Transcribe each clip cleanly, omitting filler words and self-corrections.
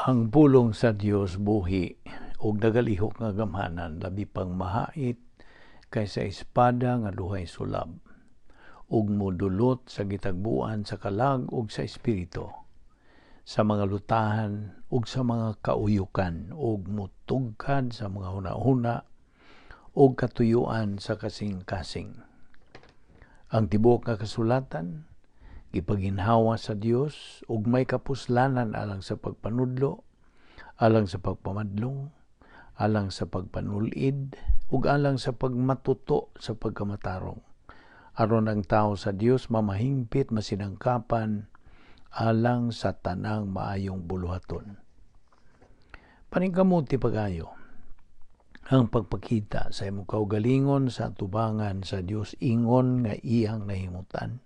Ang pulong sa Dios buhi ug nagalihok nga gamhanan, labi pang mahait kaysa espada nga duhay sulab, ug modulot sa gitagbuan sa kalag ug sa espiritu, sa mga lutahan ug sa mga kauyukan, ug motugkad sa mga hunahuna ug katuyuan sa kasing-kasing. Ang tibuok nga kasulatan gipaginhawa sa Dios ug may kapuslanan alang sa pagpanudlo, alang sa pagpamadlong, alang sa pagpanulid, ug alang sa pagmatuto sa pagkamatarong, aron ang tawo sa Dios mamahingpit, masinangkapan alang sa tanang maayong buluhaton. Paningkamuti pag-ayo ang pagpakita sa imong kaugalingon sa atubangan sa Dios ingon nga iyang nahimutan.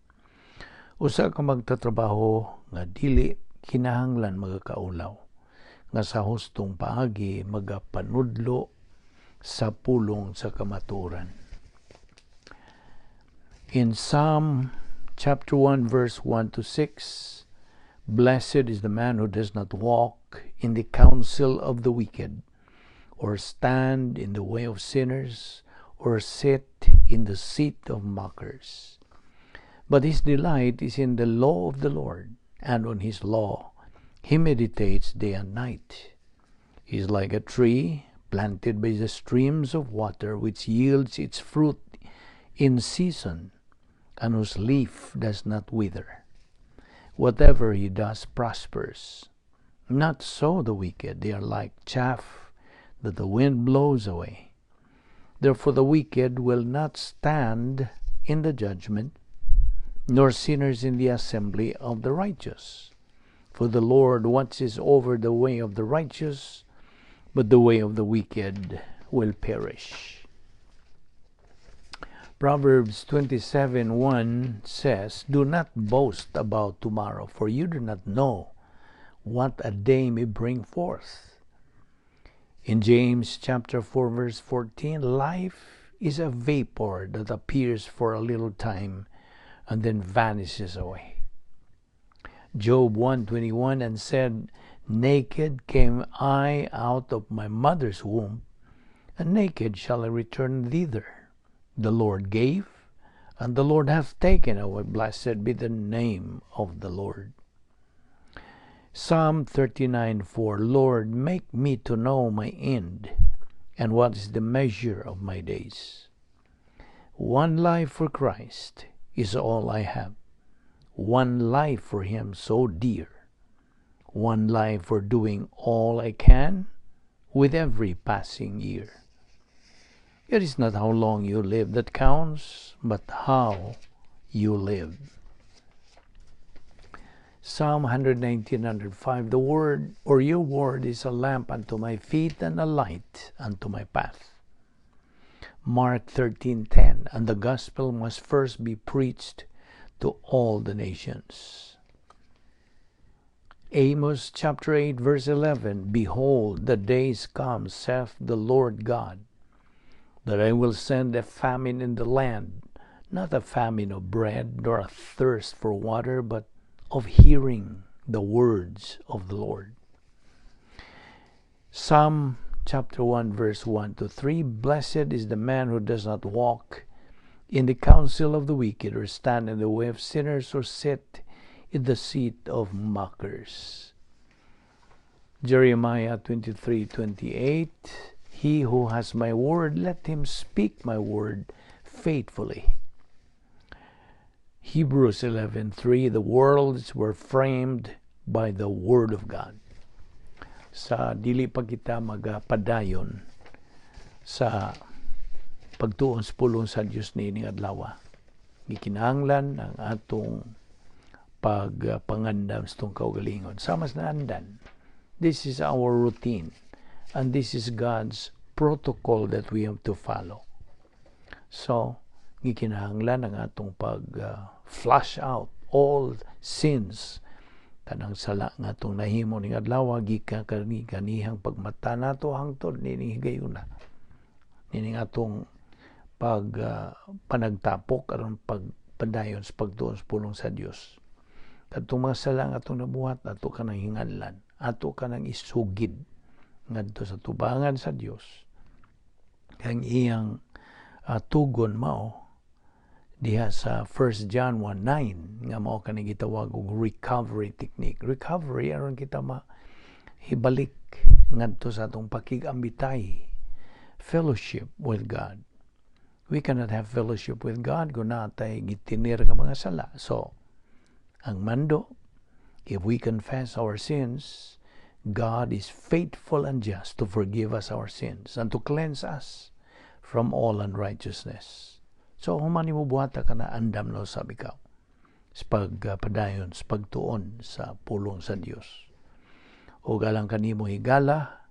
Usa ka magtatrabaho nga dili kinahanglan magakaulaw, nga sa hustong paagi magapanudlo sa pulong sa kamatuoran. In Psalm chapter 1 verse 1 to 6, "Blessed is the man who does not walk in the counsel of the wicked, or stand in the way of sinners, or sit in the seat of mockers. But his delight is in the law of the Lord, and on his law he meditates day and night. He is like a tree planted by the streams of water, which yields its fruit in season, and whose leaf does not wither. Whatever he does prospers. Not so the wicked; they are like chaff that the wind blows away. Therefore the wicked will not stand in the judgment, nor sinners in the assembly of the righteous. For the Lord watches over the way of the righteous, but the way of the wicked will perish." Proverbs 27:1 says, "Do not boast about tomorrow, for you do not know what a day may bring forth." In James chapter 4 verse 14, "Life is a vapor that appears for a little time and then vanishes away." Job 1:21, "And said, Naked came I out of my mother's womb, and naked shall I return thither. The Lord gave, and the Lord hath taken away. Blessed be the name of the Lord." Psalm 39:4, "Lord, make me to know my end, and what is the measure of my days." One life for Christ is all I have. One life for Him so dear. One life for doing all I can with every passing year. It is not how long you live that counts, but how you live. Psalm 119, 105, "The word, or your word, is a lamp unto my feet and a light unto my path." Mark 13:10, "And the gospel must first be preached to all the nations." Amos chapter 8 verse 11, "Behold, the days come, saith the Lord God, that I will send a famine in the land, not a famine of bread, nor a thirst for water, but of hearing the words of the Lord." Psalm chapter 1 verse 1 to 3, "Blessed is the man who does not walk in the counsel of the wicked, or stand in the way of sinners, or sit in the seat of mockers." Jeremiah 23:28, "He who has my word, let him speak my word faithfully." Hebrews 11:3, "The worlds were framed by the word of God." Sa dili pa kita magapadayon sa pagtuon sa pulong sa Dios niining adlaw, gikinahanglan ang atong pagpangandam sa atong kaugalingon. Sama sa naandan. This is our routine and this is God's protocol that we have to follow. So, gikinahanglan ang atong pag flush out all sins, tanang sala nga atong nahimo ning adlaw gikan kani kanihang pagmata nato hangtod nining higayuna, nining atong pag panagtapok aron pagpadayon sa pagtuon sa pulong sa Dios. Kadtong mga sala nga atong nabuhat, ato kanang hinganlan. Ato ka nang isugid ngadto sa tubangan sa Dios. Kang iyang tugon mao diha sa 1 John 1:9 nga mao kani gitawag og recovery technique. Recovery aron kita mahibalik ngadto sa atong pakig-ambitay, fellowship with God. We cannot have fellowship with God kung natay gitinir nga mga sala. So, ang mando, if we confess our sins, God is faithful and just to forgive us our sins and to cleanse us from all unrighteousness. So, human mo buhata ka na, andam na usab ikaw sa pagpadayon, sa pagtuon sa pulong sa Dios. O galang kanimo higala,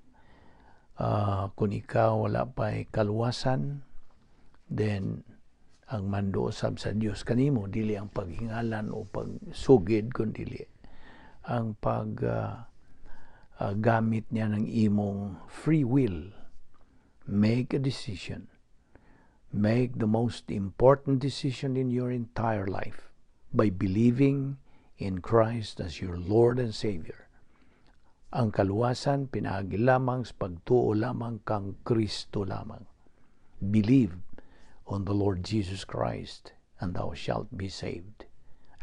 kung ikaw wala pa'y kaluwasan, then ang mando usab sa Dios kanimo dili ang paghingalan o pagsugid, kun dili ang pag gamit niya ng imong free will. Make a decision. Make the most important decision in your entire life by believing in Christ as your Lord and Savior. Ang kaluwasan pinaagi lamang sa pagtuo lamang kang Kristo lamang. Believe on the Lord Jesus Christ and thou shalt be saved.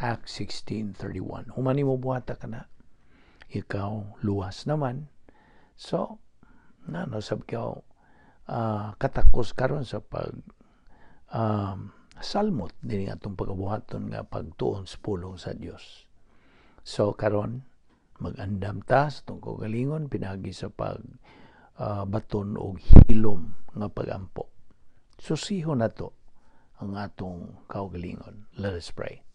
Acts 16:31. Human nimo buhata ka na, ikaw luwas naman. So, na sab ikaw katakos karon sa pag salmot dinhi atong pagabuhaton nga pagtuon sa pulong sa Dios. So karon mag-andam ta sa atong kaugalingon pinaagi sa pag baton og hilom nga pagampo. Susiho nato ang atong kaugalingon. Let us pray.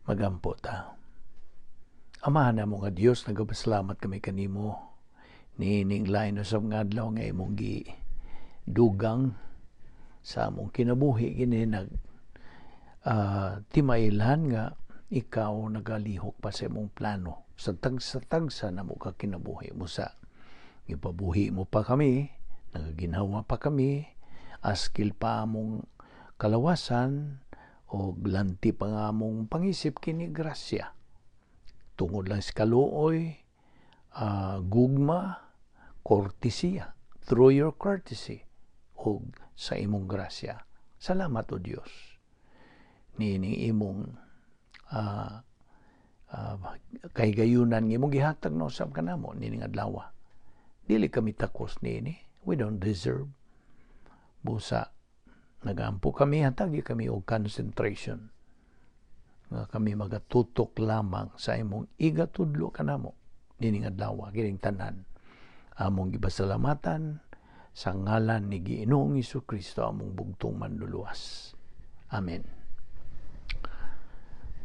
Magampo ta. Amahan namo nga Dios, nagapasalamat kami kanimo niining lain usab nga adlaw nga imong gidugang sa among kinabuhi. Kini nag timailhan nga ikaw nagalihok pa sa imong plano sa tagsa-tagsa namo ka kinabuhi. Busa gipabuhi mo pa kami, nagaginhawa pa kami, askil pa among kalawasan o lanti pa nga among pangisip, kini grasya tungod lang sa kaluoy, gugma, kortesiya, through your courtesy o sa imong grasya. Salamat, O Dios, niining imong kahigayunan nga imong gihatag na usab kanamo niining adlaw. Dili kami takos niini. We don't deserve. Busa nagampo kami, hatagi kami og concentration nga kami magatutok lamang sa imong igatudlo kanamo niining adlaw. Kining tanan among gipasalamatan sa ngalan ni Ginoong Hesus Kristo, among bugtong manluluwas. Amen.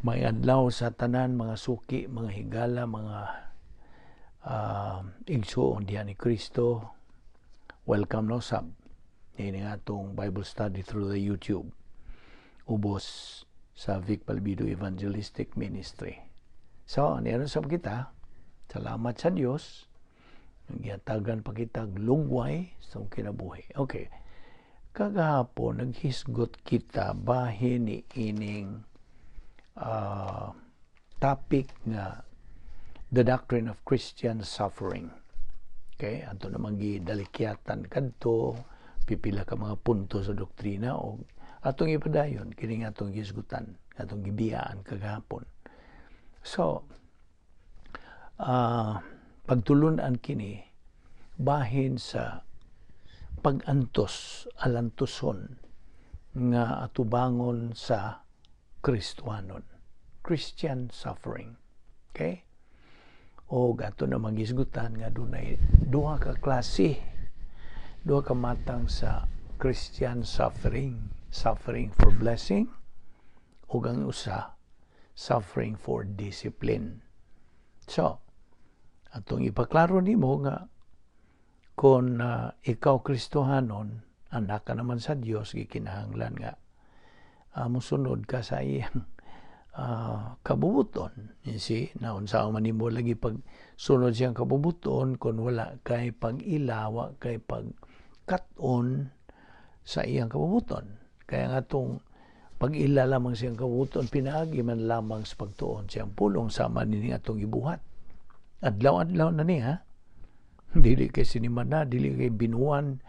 May adlaw sa tanan, mga suki, mga higala, mga igsuon diha ni Kristo. Welcome no sab niini atong Bible study through the YouTube ubos sa Vic Balbido Evangelistic Ministry. So, niya sab kita. Salamat sa Dios. Gihatagan pa kita lungway sa kinabuhi. Okay. Kagahapon naghisgot kita bahin ni ining topic nga the doctrine of Christian suffering. Okay, ato namang gidalikyatan kadto pipila ka mga punto sa doktrina o atong ipadayon kini nga atong gisgutan, atong gibiyaan kagahapon. So, pagtulunan kini bahin sa pag-antos alantuson nga atubangon sa Kristohanon, Christian suffering. Okay? O ato na magisgutan nga dunay duha ka klase, duha ka matang sa Christian suffering. Suffering for blessing ug ang usa, suffering for discipline. So, atong ipaklaro nimo nga kung ikaw Kristohanon, anak ka naman sa Dios, gikinahanglan nga musunod ka sa iyang kabubuton. You see, naunsa man nimo lagi pag sunod siyang kabubuton kung wala kay pag-ila, wa kay pagkat-on sa iyang kabubuton. Kaya nga itong Pag-ila lamang siyang kabubut-on, pinaagi man lamang sa pagtuon siyang pulong sama nining atong gibuhat. Adlaw-adlaw na ni, ha? Dili kay sinimana, dili kay binuan,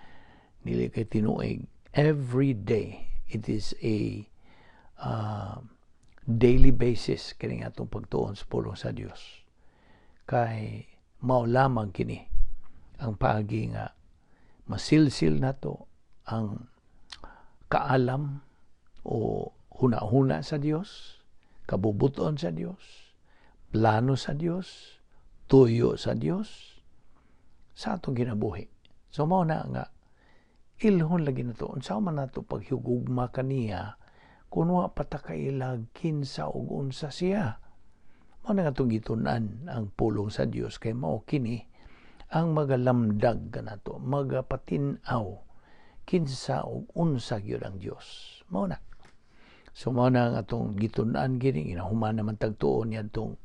dili kay tinuig. Every day, it is a daily basis kining atong pagtuon sa pulong sa Dios. Kay mao lamang kini ang paagi nga masilsil nato ang kaalam o huna-huna sa Dios, kabubuton sa Dios, plano sa Dios, tuyo sa Dios sa atong kinabuhi. So mao na nga ilhon lagi nato, unsa man nato paghigugma kaniya kung wa pa ta kailag kinsa ug unsa siya. Mao na nga atong gitun-an ang pulong sa Dios kay mao kini ang magalamdag kanato, magapatin-aw kinsa ug unsa gyud ang Dios. Mao na. So mao na ang atong gitun-an kini, ginahuman naman tagtuon niadtong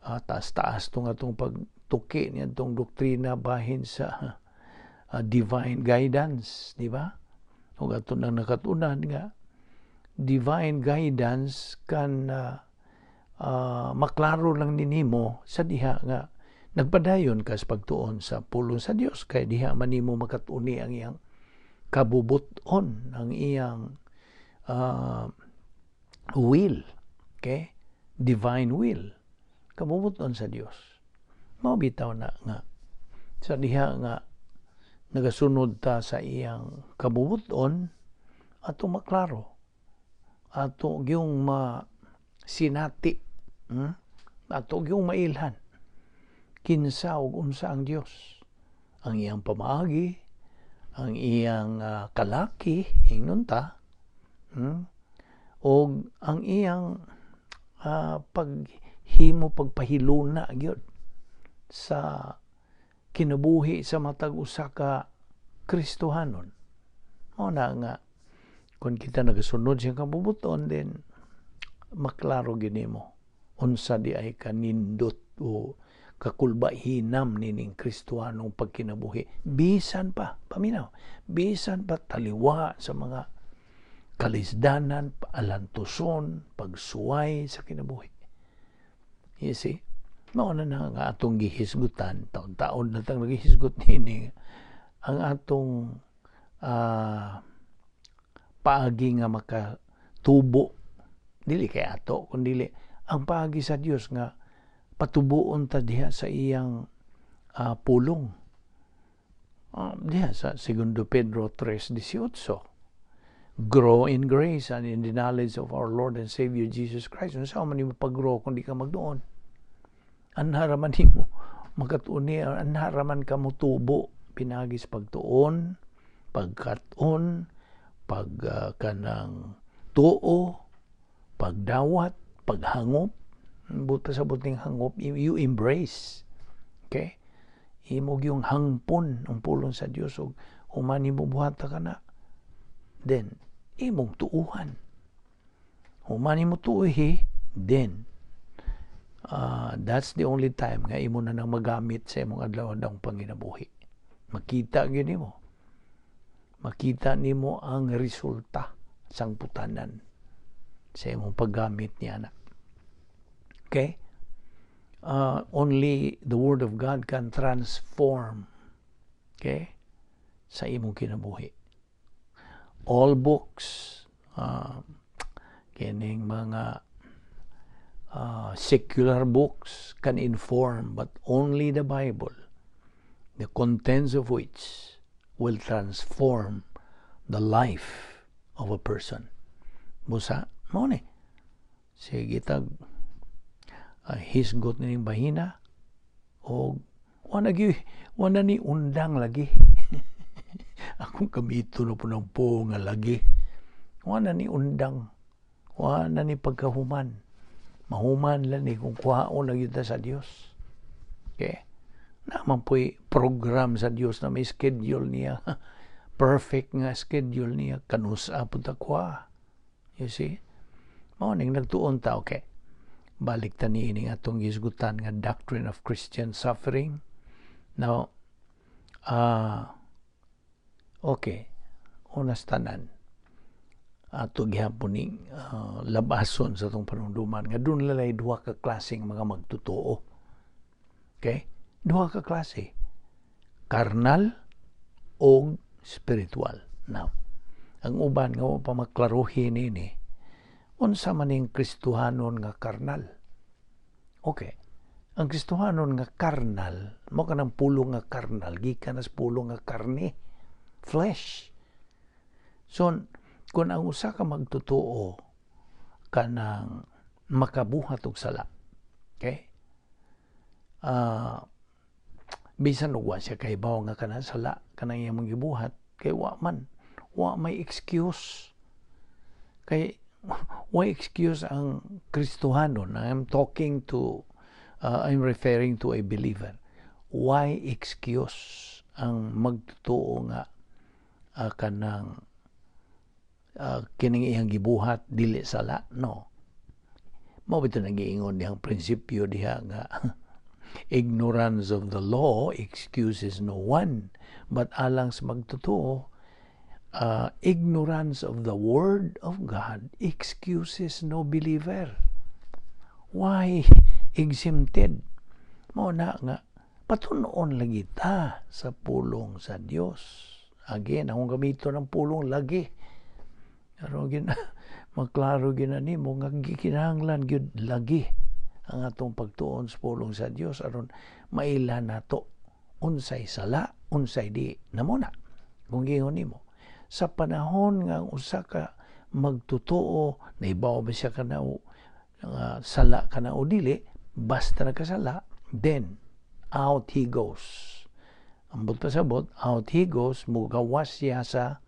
taas-taas tong atong pagtuki niadtong doktrina bahin sa divine guidance, di ba? Ug ato nang nakatunan nga divine guidance kan maklaro lang ninimo sa diha nga nagpadayon ka sa pagtuon sa pulong sa Dios, kay diha man nimo makatuni ang iyang kabubuton, ang iyang will, okay? Divine will, kabubuton sa Dios. Mao bitaw na nga sa diha nga nagasunod ta sa iyang kabubuton, ato maklaro, ato gyung masinati, Ato gyung mailhan kinsa ug unsa ang Dios, ang iyang pamaagi, ang iyang kalaki ingnon ta, Og ang iyang paghimo, pagpahiluna gyud sa kinabuhi sa matag usa ka Kristohanon. Mao na nga kung kita nagasunod siyang kabubuton, then maklaro gyud nimo unsa di ay kanindot o kakulbahinam nining Kristohanong pagkinabuhi. Bisan pa, paminaw, bisan pa taliwa sa mga kalisdanan, alantuson, pagsuway sa kinabuhi. You see? Mao na na nga atong gihisgutan, taon-taon na tang nagihisgot nini ang atong paagi nga makatubo, dili kay ato kundi ang paagi sa Dios nga patubuon ta diha sa iyang pulong. Diha sa 2 Pedro 3:18, "Grow in grace and in the knowledge of our Lord and Savior Jesus Christ." Unsa man nimo pag-grow kung di ka magduon? Anha ra man nimo makatuni, anha ra man ka motubo pinaagi sa pagtuon, pagkat-on, pag kanang tuo, pagdawat, paghangop. Buta sa buting hangop, you embrace. Okay? Imo gyung hangpon ang pulong sa Dios ug human nimo buhata kana. Then imong tuuhan. Human nimo tuuhi, then that's the only time nga imo na nang magamit sa imong adlaw-adlaw panginabuhi. Makita gyud nimo. Makita nimo ang resulta sang putanan sa imong paggamit niya na. Okay? Only the Word of God can transform, okay, sa imong kinabuhi. All books, kining mga secular books can inform, but only the Bible, the contents of which will transform the life of a person. Busa, mao ni. Sige tag hisgot nining bahina o wala gi wala ni undang lagi. Akong kamito na po ng po nga lagi. Wala ni undang. Wala ni pagkahuman. Mahuman lang ni kung kuhaon lang yun sa Dios. Okay? Naman po'y program sa Dios na may schedule niya. Perfect nga schedule niya. Kanusa po ta kuha. You see? Mao ning nagtuon ta, okay. Balik ta niini atong gisgutan nga doctrine of Christian suffering. Now, okay. Unas tanan. Ato gihapon ning labason sa atong panumduman nga duna lay duha ka klaseng mga magtotoo. Okay? Duha ka klase. Karnal o spiritual. Now, ang uban nga wa pa maklaruhin ini, unsa man ning Kristohanon nga karnal? Okay. Ang Kristohanon nga karnal, mao kanang pulong nga karnal, gikan sa pulong nga karne, flesh. So, kung ang usa ka magtotoo kanang makabuhat og sala, okay? Bisan og wa siya kahibaw nga kanang sala kanang iyang gibuhat, kay wa man wa may excuse, kay wa excuse ang Kristohanon. I'm referring to a believer. Why excuse ang magtotoo nga kanang kining iyang gibuhat dili sala? No, mao bitaw nagiingon dihang prinsipyo diha nga ignorance of the law excuses no one, but alang sa magtotoo, ignorance of the word of God excuses no believer. Why exempted? Mao na nga patunoon lagi ta sa pulong sa Dios. Again, akong gamiton ang pulong lagi aron gina maklaro gina nimo nga gikinahanglan gyud lagi ang atong pagtuon sa pulong sa Dios aron maila nato unsay sala, unsay di. Namo na kung giingon nimo sa panahon nga ang usa ka magtotoo naibaw ba siya kana sala kana o dili, basta nagkasala, then out he goes. Ambot pasabot, out he goes, mugawas siya sa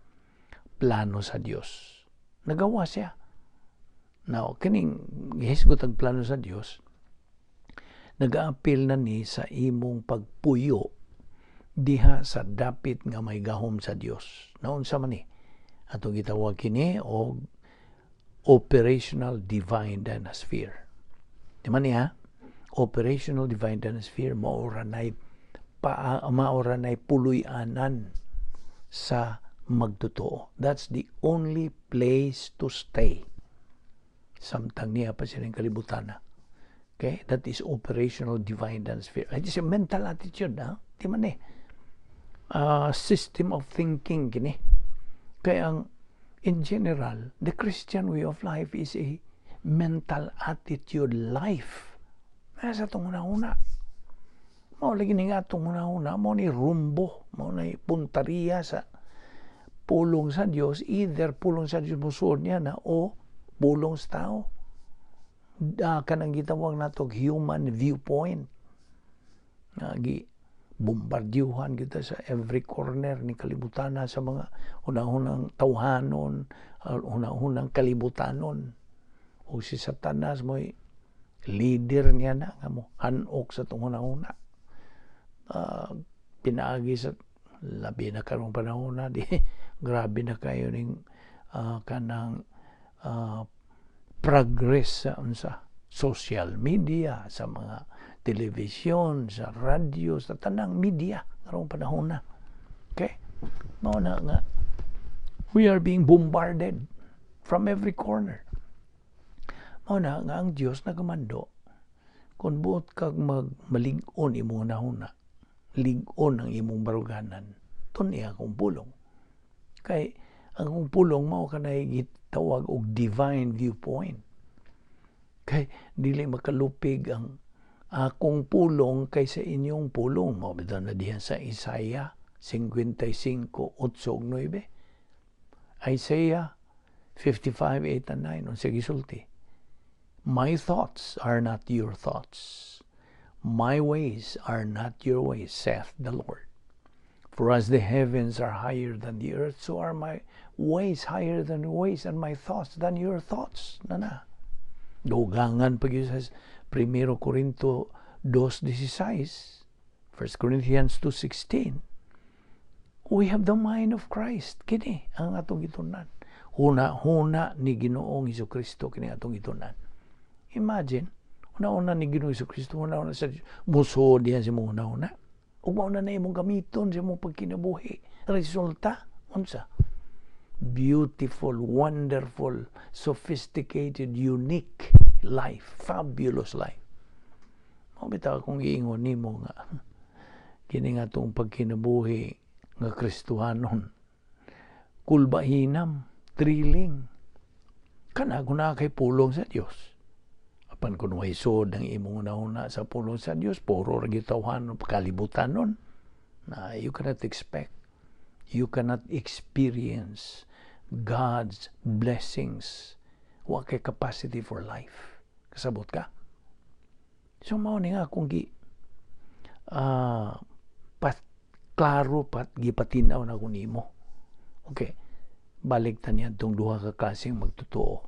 plano sa Dios. Nagawas siya. Now, kining gihisgot ang plano sa Dios, nagaapil na ni sa imong pagpuyo diha sa dapit nga may gahom sa Dios. Naunsa man ni? Atong gitawag kini og operational divine dynasphere. Di man niya? Operational divine dynasphere, maora nay puloy-anan sa magtotoo. That's the only place to stay samtang niya pa siya ng kalibutan. Okay? That is operational divine dynasphere. It is a mental attitude, ha? Di man eh. System of thinking kini. Kaya ang in general, the Christian way of life is a mental attitude life. Nasa itong una-una. Mao lagi ni nga itong una-una, mao ni rumbo, mao ni puntariya sa pulong sa Dios, either pulong sa Dios musuod niya na o pulong sa tao. Kanang gitawag nato human viewpoint. Nga gi bombardyuhan kita sa every corner ni kalibutan sa mga unang-unang tawhanon, unang-unang kalibutanon. O si Satanas mo'y leader niya na nga mo hanok sa itong una-una. Pinaagi sa labi na karong panahon na di grabe na kayo ning kanang progress sa unsa, social media, sa mga telebisyon, sa radyo, sa tanang media karong panahon na. Okay? Mao na nga we are being bombarded from every corner. Mao na nga ang Dios nagamando, kung buot kag magmalig-on imong hunahuna, lig-on ang imong baruganan, tun-i akong pulong. Kay ang akong pulong mao kanay gitawag og divine viewpoint. Kay dili makalupig ang akong pulong kaysa inyong pulong. Mao bitaw na diha sa Isaiah 55:8 ug 9. Isaiah 55:8 and 9, unsa gisulti? "My thoughts are not your thoughts. My ways are not your ways, saith the Lord. For as the heavens are higher than the earth, so are my ways higher than your ways, and my thoughts than your thoughts." Na na. Dugangan pa gyud sa 1 Corinto 2:16, 1 Corinthians 2:16. We have the mind of Christ. Kini ang atong gitunan. Huna-huna ni Ginoong Hesus Kristo kini atong gitunan. Imagine, huna-huna ni Ginoong Hesus Kristo, huna-huna sa musuod diyan sa imong huna-huna. Ug mao na na imong gamiton sa imong pagkinabuhi. Resulta, unsa? Beautiful, wonderful, sophisticated, unique life, fabulous life. Mao bitaw akong giingon nimo nga kini nga atong pagkinabuhi nga Kristohanon. Kulbahinam, thrilling. Kana kung naa kay pulong sa Dios. Apan kung way sud ang imong hunahuna sa pulong sa Dios, puro ra gitawhan kalibutan nun. Na you cannot expect, you cannot experience God's blessings. Wa kay capacity for life. Kasabot ka? So mao ni nga akong gi pat klaro pat gipatinaw na ko nimo. Okay. Balik ta niya itong duha ka klaseng magtotoo.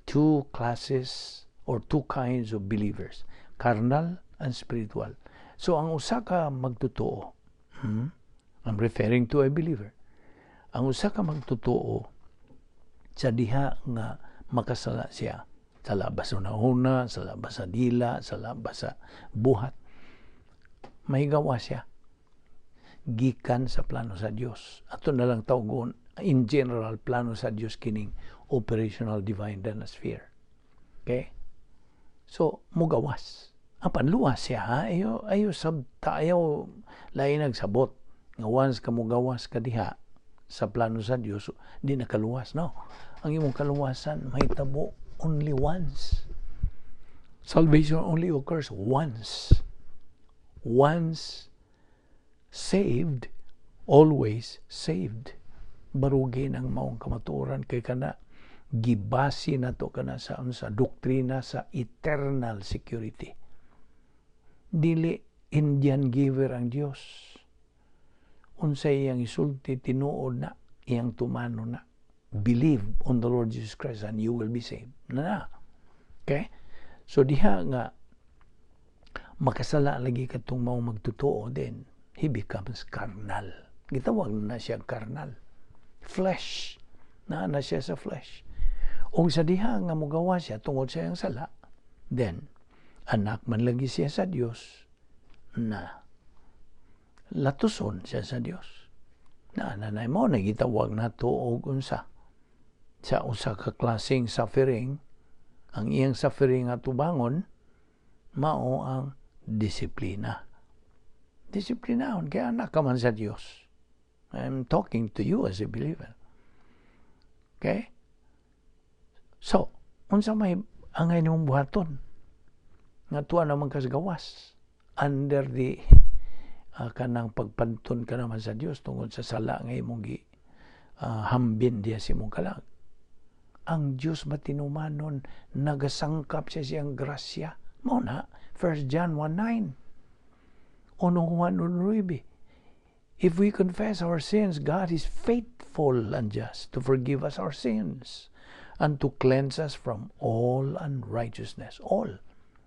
Two classes or two kinds of believers, carnal and spiritual. So ang usa ka magtotoo, I'm referring to a believer. Ang usa ka magtotoo sa diha nga makasala siya, sala ba sa hunahuna, sala ba sa dila, sala ba sa buhat, mahigawa siya gikan sa plano sa Dios. Ato na lang tawgon in general plano sa Dios kining operational divine sphere. Okay? So, mugawas. Apan luwas siya, ha? Ayo, ayo sabta, ayaw lain nagsabot. Nga once ka mugawas ka diha sa plano sa Dios, di na kaluwas. No. Ang imong kaluwasan mahitabo only once. Salvation only occurs once. Once saved, always saved. Barugi ng maong kamatuoran kay kana gibase nato kana sa doktrina sa eternal security. Dili Indian giver ang Dios. Unsay iyang isulti, tinuod na, iyang tumano na. Believe on the Lord Jesus Christ and you will be saved. Na na. Okay? So diha nga makasala lagi katong mao magtotoo, then he becomes carnal. Gitawag na siya carnal. Flesh. Na na siya sa flesh. Ug sa diha nga mugawa siya tungod sa iyang sala, then anak man lagi siya sa Dios na latuson siya sa Dios. Na nanay mo nagitawag nato og unsa sa usa ka klaseng suffering. Ang iyang suffering nga tubangon mao ang disiplina. Disiplinahon kay anak ka man sa Dios. I'm talking to you as a believer. Okay? So, unsa may angay nimong buhaton? Nga tuwa naman kas gawas under the kanang pagpanton ka naman sa Dios tungod sa sala nga imong gi hambin diya sa imong kalag. Ang Dios matinumanon, nagasangkap siya siyang grasya. Mao na 1 John 1:9. Uno Juan 1:9. If we confess our sins, God is faithful and just to forgive us our sins and to cleanse us from all unrighteousness. All.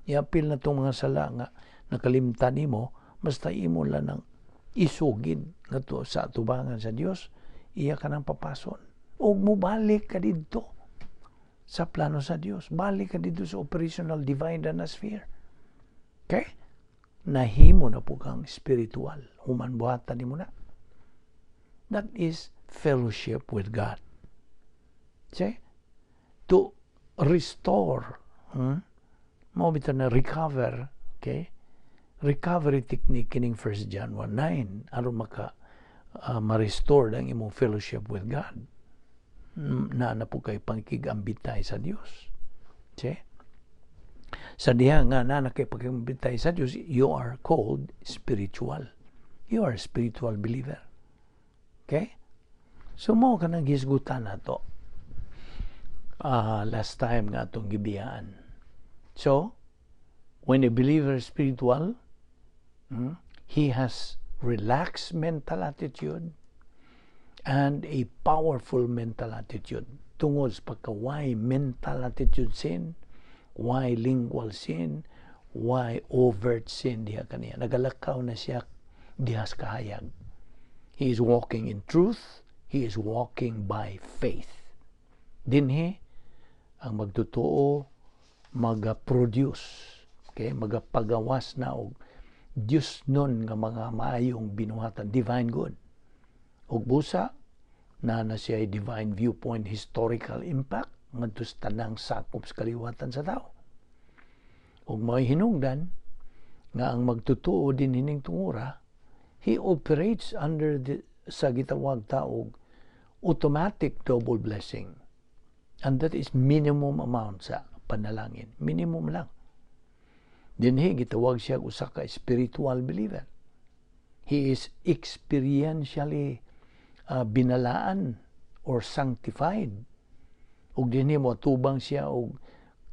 Iapil na itong mga sala nga nakalimtan nimo, basta imo lang ng isugid nga to sa atubangan sa Dios, iya ka nang papason. Og mubalik ka didto sa plano sa Dios. Balik ka didto sa operational divine sphere. Okay? Nahimo na po kang spiritual. Human buhatan nimo na. That is fellowship with God. See? To restore, Mao bitaw na recover, okay? Recovery technique kining 1 John 1:9 aron maka ma-restore ang imong fellowship with God. Na na po kay pangkigambitay sa Dios. See? Sa diha nga na na kay pagkigambitay sa Dios, you are called spiritual. You are a spiritual believer. Okay? So mo ka nang gisgutan na to last time nga atong gibiyaan. So, when a believer is spiritual, he has relaxed mental attitude and a powerful mental attitude. Tungod sa pagka why mental attitude sin, why lingual sin, why overt sin diha kaniya. Nagalakaw na siya diha sa kahayag. He is walking in truth. He is walking by faith. Dinhi, ang magtotoo maga-produce, okay, magapagawas na og Dios nun nga mga maayong binuhatan, divine good. Ug busa Na na siya divine viewpoint, historical impact ngadto sa tanang sakop sa kaliwatan sa tao. Ug may hinungdan nga ang magtotoo din hining tungura, he operates under the sa gitawag ta og automatic double blessing. And that is minimum amount sa panalangin. Minimum lang. Dinhi gitawag siya usa ka spiritual believer. He is experientially binalaan or sanctified. Ug dinhi mo tubang siya og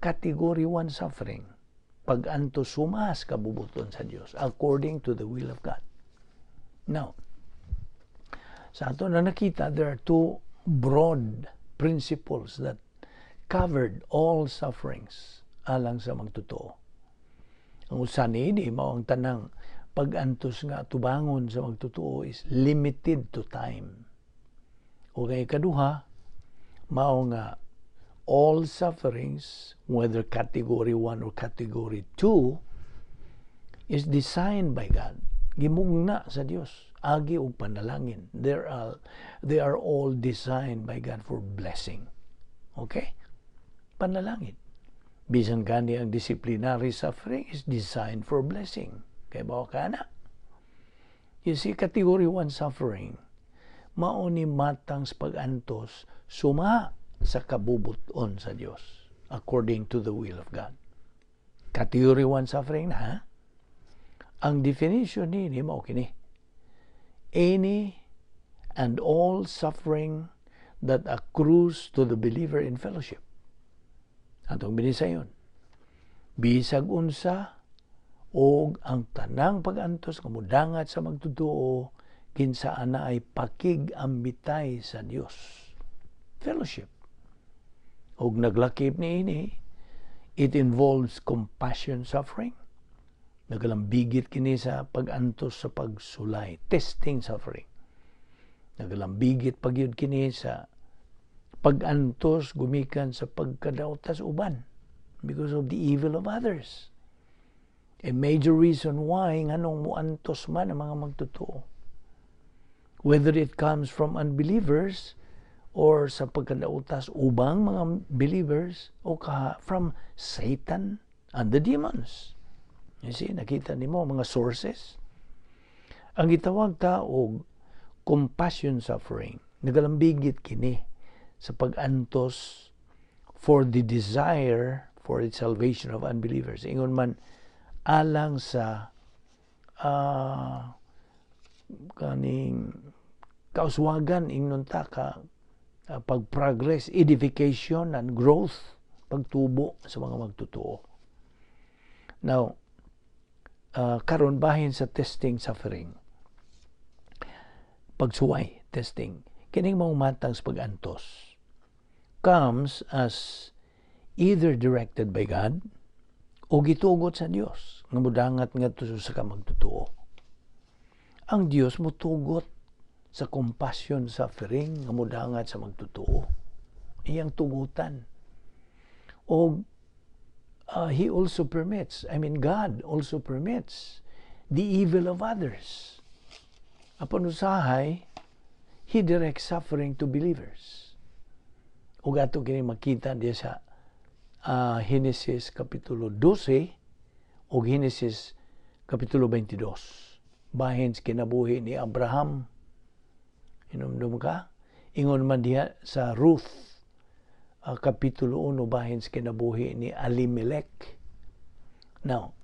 category 1 suffering. Pag-antos suma sa kabubuton sa Dios according to the will of God. Now, sa ato na nakita, there are two broad principles that covered all sufferings alang sa magtotoo. Ang usa niini mao ang tanang pag-antos nga tubangon sa magtotoo is limited to time. O kay kaduha, mao nga all sufferings, whether category 1 or category 2, is designed by God. Gimugna sa Dios agi og panalangin. They are all designed by God for blessing. Okay? Panalangin. Bisan gani ang disciplinary suffering is designed for blessing. Kay ba ka na? You see, category 1 suffering, mao ni matang sa pag-antos suma sa kabubuton sa Dios according to the will of God. Category 1 suffering na, ha? Ang definition ni mao kini: Any and all suffering that accrues to the believer in fellowship. Atong binisayon. Bisag unsa og ang tanang pag-antos nga mudangat sa magtotoo kinsaan na ay pakig-ambitay sa Dios. Fellowship. Og naglakip ni ini, it involves compassion suffering. Nagalambigit kini sa pag-antos sa pagsulay, testing suffering. Nagalambigit pagyud kini sa pag-antos gumikan sa pagkadautas uban because of the evil of others. A major reason why nganong muantos man ang mga magtotoo. Whether it comes from unbelievers or sa pagkadautas ubang mga believers o ka from Satan and the demons. You see, nakita nimo mga sources. Ang gitawag ta og compassion suffering, nagalambigit kini sa pag-antos for the desire for the salvation of unbelievers. Ingon man alang sa kaning kauswagan, ingnon ta ka pag-progress, edification and growth, pagtubo sa mga magtotoo. Now, karon bahin sa testing suffering. Pagsuway, testing. Kining mga matang sa pag-antos comes as either directed by God o gitugot sa Dios nga mudangat ngadto sa ka magtotoo. Ang Dios mutugot sa compassion suffering nga mudangat sa magtotoo. Iyang tugutan. O He also permits, I mean, God also permits the evil of others. Apan usahay, He directs suffering to believers. Ug ato kini makita diya sa Genesis kapitulo 12 o Genesis kapitulo 22. Bahin sa kinabuhi ni Abraham. Hinumdum ka? Ingon man diha sa Ruth kapitulo 1 bahin sa kinabuhi ni Elimelech. Now,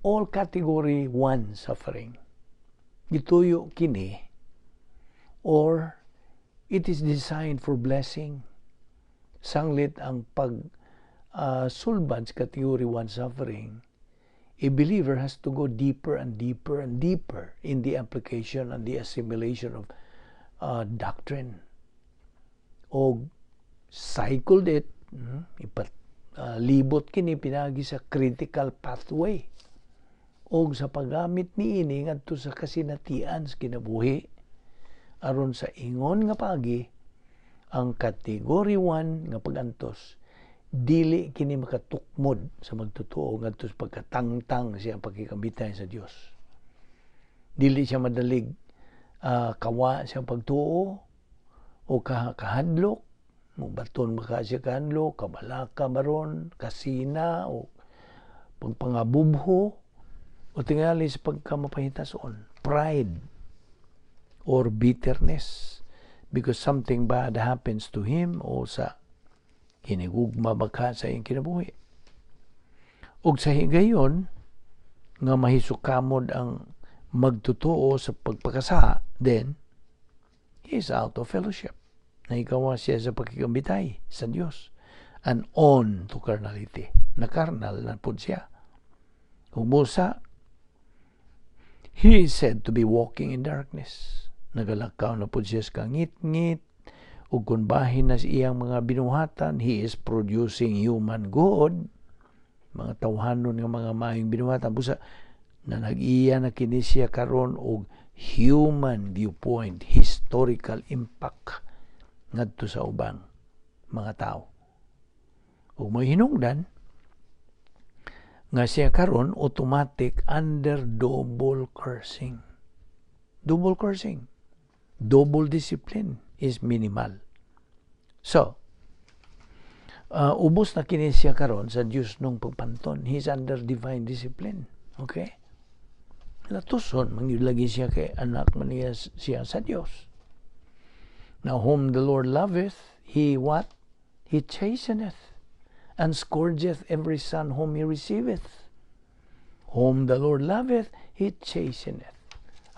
all category 1 suffering gituyo kini or it is designed for blessing. Sanglit ang pag sulbad sa category 1 suffering, a believer has to go deeper and deeper and deeper in the application and the assimilation of doctrine. O cycled it, ipat, libot kini pinagi sa critical pathway o sa paggamit niini ngadto sa kasinatian sa kinabuhi aron sa ingon nga pagi ang category 1 nga pagantos dili kini makatukmod sa magtotoo ngadto sa pagkatangtang siyang pagkikambitay sa Dios. Dili siya madalig kawa siyang pagtuo. O kahadlok, mubaton ba ka siya kahadlok, kabalaka maron, kasina, o pagpangabubho, o tingali sa pagkamapahitason, pride, or bitterness, because something bad happens to him o sa hinigugma ba ka sa iyang kinabuhi. Og sa higayon, nga mahisukamod ang magtotoo sa pagpakasala, then he is out of fellowship. Nahikawa siya sa pakigambitay sa Dios and on to carnality. Na carnal na pud siya. Ug busa, he is said to be walking in darkness. Nagalakaw na pud siya sa kangit-ngit, ug kung bahin na sa iyang mga binuhatan, he is producing human good, mga tawhanon nga mga maayong binuhatan, busa na nag-iya na kini siya karon og human viewpoint, historical impact ngadto sa ubang mga tao. Ug may hinungdan nga siya karon automatic under double cursing. Double cursing. Double discipline is minimal. So, ubos na kini siya karon sa Diyos nung pagpanton. He's under divine discipline. Okay? Latuson, mangyud siya kay anak man niya siya sa Dios. Now, whom the Lord loveth, he what? He chasteneth, and scourgeth every son whom he receiveth. Whom the Lord loveth, he chasteneth.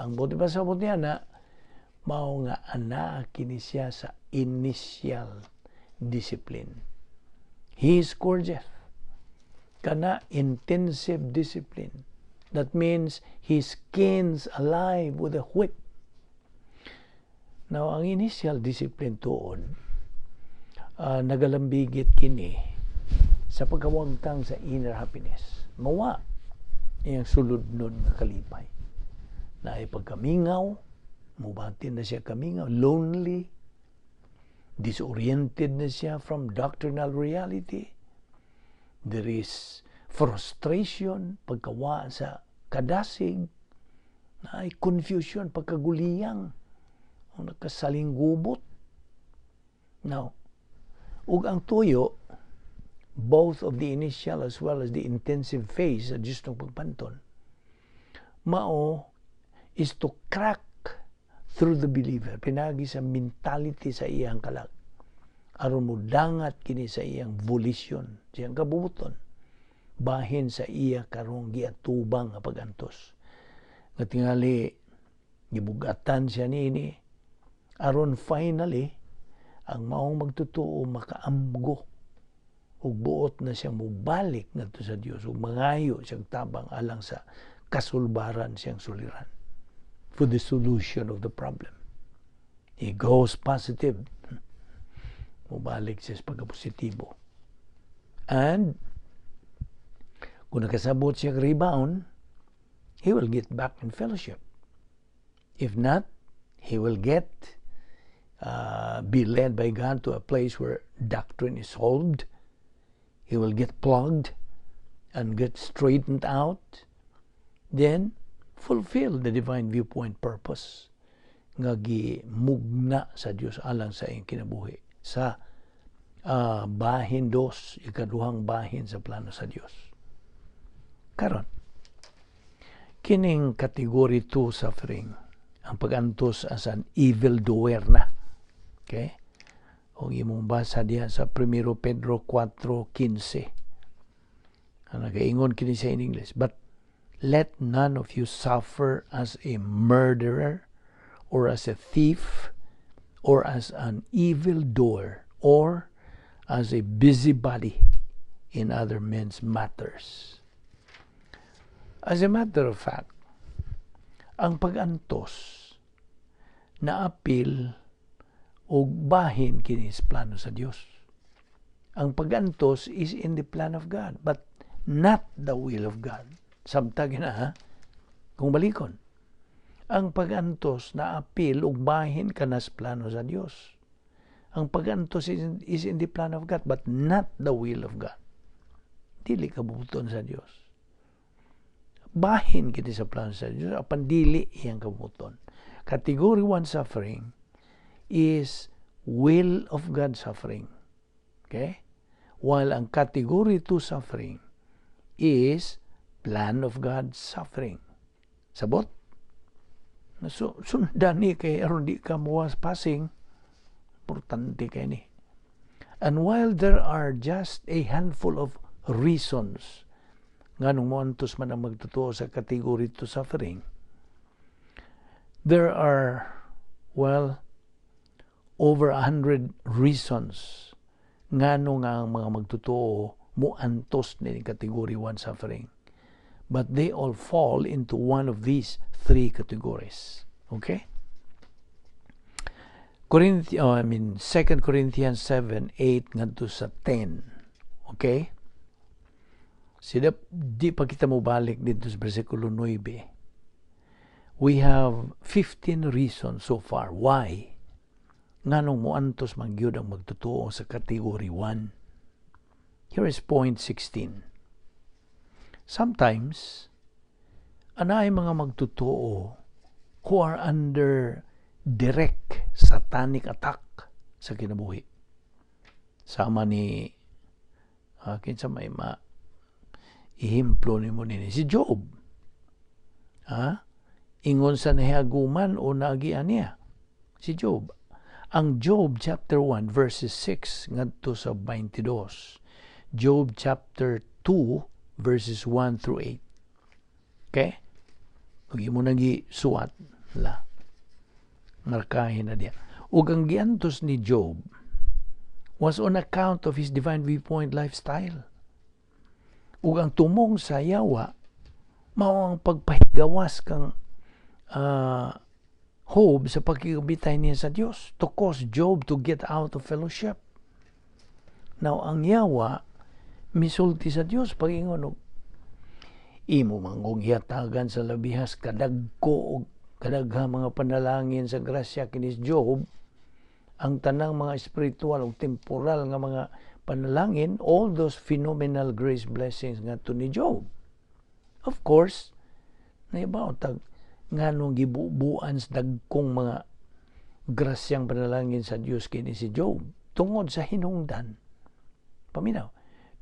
Ang buot pasabot niya na, mao nga ana kini siya sa initial discipline. He scourgeth. Kana intensive discipline. That means he skins alive with a whip. Now, ang initial discipline tuon, nagalambigit kini sa pagkawagtang sa inner happiness. Mawa iyang sulod nun nga kalipay. Na ay pagkamingaw, mubatin na siya kamingaw, lonely, disoriented na siya from doctrinal reality. There is frustration, pagkawa sa kadasig, na ay confusion, pagkaguliyang, o nagkasaling gubot. Now, ug ang tuyo, both of the initial as well as the intensive phase sa Diyos ng pagpanton, mao is to crack through the believer, pinagi sa mentality sa iyang kalag. Aron mo dangat kini sa iyang volition, sa iyang kabubuton, bahin sa iya karong giatubang nga pagantos. Nga tingali gibugatan siya niini aron finally ang maong magtotoo makaamgo ug buot na siyang mubalik ngadto sa Dios ug mangayo siyang tabang alang sa kasulbaran siyang suliran, for the solution of the problem. He goes positive. Mubalik siya sa pagkapositibo. And kung nakasabot siya rebound, he will get back in fellowship. If not, he will get be led by God to a place where doctrine is solved. He will get plugged and get straightened out. Then fulfill the divine viewpoint purpose nga gimugna sa Dios alang sa iyang kinabuhi sa bahin dos, ikaduhang bahin sa plano sa Dios. Karon, kining category 2 suffering, ang pagantos as an evil doer na. Okay? O imong basa diha sa 1 Pedro 4:15. Ang nagaingon kini siya in English. "But let none of you suffer as a murderer or as a thief or as an evil doer or as a busybody in other men's matters." As a matter of fact, ang pagantos na apil og bahin kini sa plano sa Dios. Ang pagantos is in the plan of God, but not the will of God. Sabta na ha? Kung balikon. Ang pagantos na apil og bahin kanas plano sa Dios. Ang pagantos is in the plan of God, but not the will of God. Dili kabubuton sa Dios. Bahin kini sa plano sa Dios, apan dili iyang kabubuton. Category 1 suffering is will of God suffering. Okay? While ang category 2 suffering is plan of God suffering. Sabot? So, sundan ni kay aron di ka muwas passing. Importante kay ni. And while there are just a handful of reasons nganong moantos man ang magtotoo sa category 2 suffering, there are, well, over 100 reasons ngano nga ang mga magtotoo moantos ni category 1 suffering. But they all fall into one of these three categories. Okay? Oh, I mean, 2 Corinthians 7, 8 ngadto sa 10. Okay? Sila, di pa kita mo balik dito sa versikulo 9. We have 15 reasons so far why nganong moantos man gyud ang magtotoo sa category 1. Here is point 16. Sometimes, anaay mga magtotoo who are under direct satanic attack sa kinabuhi. Sama ni kinsa may ma ehemplo nimo nini si Job. Ha? Ingon sa nahiaguman o naagian niya si Job. Ang Job chapter 1 verses 6 ngadto sa 22. Job chapter 2 verses 1 through 8. Okay? Ug imo nang suwat la. Markahin na diya. Ug ang giantos ni Job was on account of his divine viewpoint lifestyle. Ug ang tumong sa yawa mao ang pagpahigawas kang Job sa pagkikabitay niya sa Dios, to cause Job to get out of fellowship. Now, ang yawa misulti sa Dios pag-ingon og imo man gihatagan sa labihas kadagko og kadaghang mga panalangin sa grasya kini Job, ang tanang mga spiritual ug temporal nga mga panalangin, all those phenomenal grace blessings ngadto ni Job. Of course, naibaw tag nganong gibubuan sa dagkong mga grasyang panalangin sa Dios kini si Job tungod sa hinungdan. Paminaw,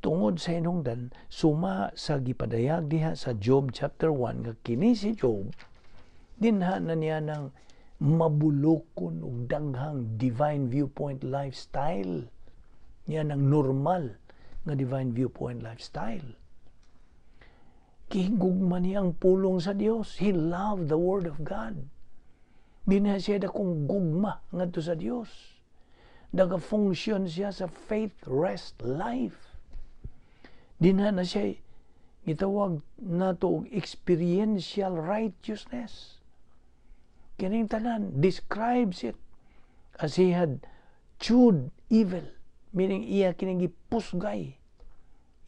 tungod sa hinungdan suma sa gipadayag diha sa Job chapter 1 nga kini si Job dinha na niya ng mabulokon og daghang divine viewpoint lifestyle niya, ng normal nga divine viewpoint lifestyle. Gihigugma niya ang pulong sa Dios. He loved the word of God. Dinha siya dakong gugma ngadto sa Dios. Naga-function siya sa faith rest life. Dinha na siya gitawag nato og experiential righteousness. Kining tanan describes it as he had chewed evil, meaning iya kining gipusgay,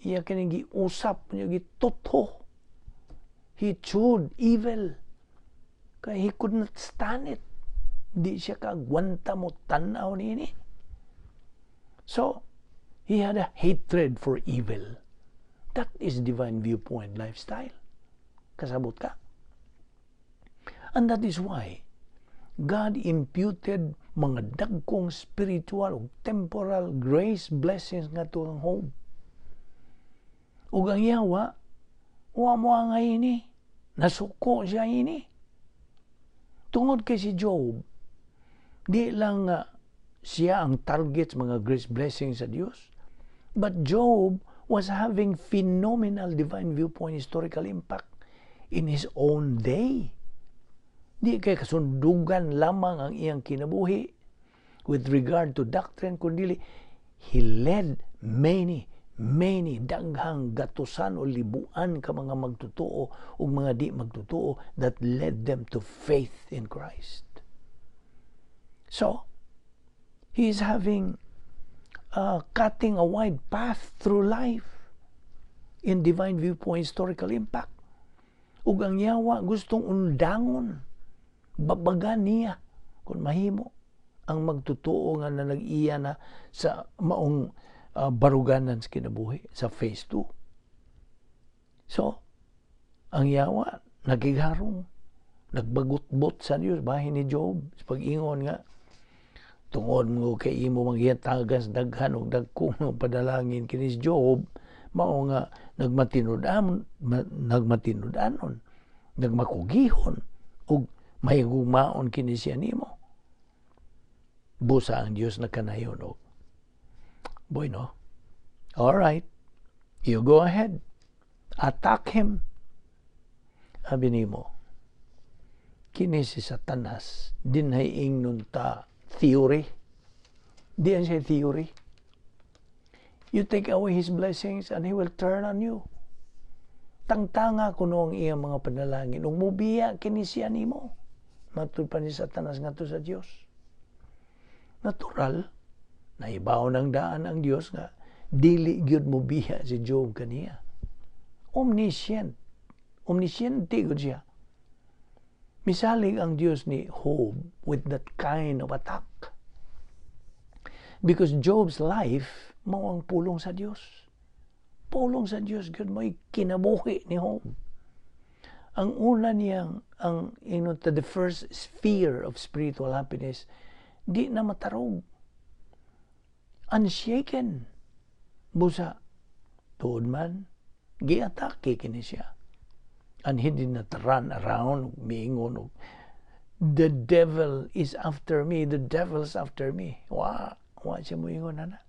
iya kining giusap, niya gitutho. He chewed evil. Kay he could not stand it. Di siya kagwanta mo tanaw niini. So, he had a hatred for evil. That is divine viewpoint lifestyle. Kasabot ka? And that is why God imputed mga dagkong spiritual o temporal grace blessings ngadto kang Job. Ug ang yawa, wa mo angay ini. Nasuko siya ini. Tungod kay si Job, di lang siya ang target sa mga grace blessings sa Dios. But Job was having phenomenal divine viewpoint historical impact in his own day. Di kay kasundugan lamang ang iyang kinabuhi with regard to doctrine, kundi he led many, many, daghang gatusan o libuan ka mga magtotoo o mga di magtotoo that led them to faith in Christ. So, he is having cutting a wide path through life in divine viewpoint historical impact. Ug ang yawa gustong undangon, babagan niya kung mahimo ang magtotoo nga na nag-iya na sa maong baruganan sa kinabuhi sa phase 2. So, ang yawa nagigharong, nagbagutbot sa Dios bahin ni Job sa pag-ingon nga Tungod mo kay imo manghihatagas daghan og dagko nga padalangin kini si Job, mao nga nagmatinud-an, nagmatinud-anon, nagmakugihon ug mahigugmaon kini siya nimo. Busa ang Dios nakanayon og bueno. All right. You go ahead. Attack him. Abi nimo, kini si Satanas, dinhay ingnon ta theory. Di siya theory. You take away his blessings and he will turn on you. Tangtanga kuno ang iyang mga panalangin. Ug mubiya kini siya nimo. Matud pa ni Satanas ngadto sa Dios. Natural, naibaw ng daan ang Dios nga dili gyud mobiya si Job kaniya. Omniscient. Omnisciente gud siya. Misalig ang Dios ni Job with that kind of attack. Because Job's life mao ang pulong sa Dios. Pulong sa Dios gyud mo'y kinabuhi ni Job. Ang una niyang ang ingon the first sphere of spiritual happiness di na matarog. Unshaken. Busa tuod man giatake kini siya. And he did not run around miingon og "The devil is after me, the devil's after me." Wa, wa siya moingon ana.